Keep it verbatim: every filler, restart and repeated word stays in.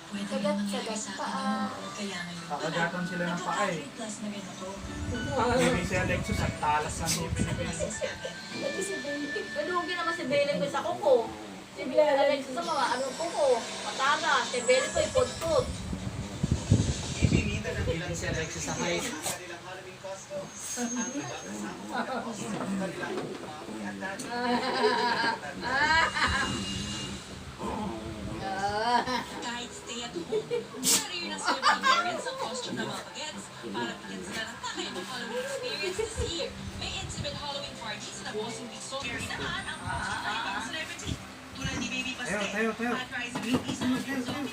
Sagat-sagat pa, ah. Kakagatan sila ng paa eh. Hindi si Alexis, ang talas ng ngipin ni Bea. Pati si Bailey. Nalugi naman si Bailey ko sa kuko. Si Alexis sa mga ano kuko. Matalas. Si Bailey ko ipudpud. Hindi si Alexis ang height. Kahit stay at home, pare na celebrate parents ang costume ng mga bagets para bigyan sila ng kakaibang Halloween experience this year. May intimate Halloween parties na Bossing Dixon. Merry naman ang costume ng ibang celebrity. Tulad ni Baby Pastel, tayo, tayo, tayo. At Rise of Baby sa Tayo, tayo, tayo.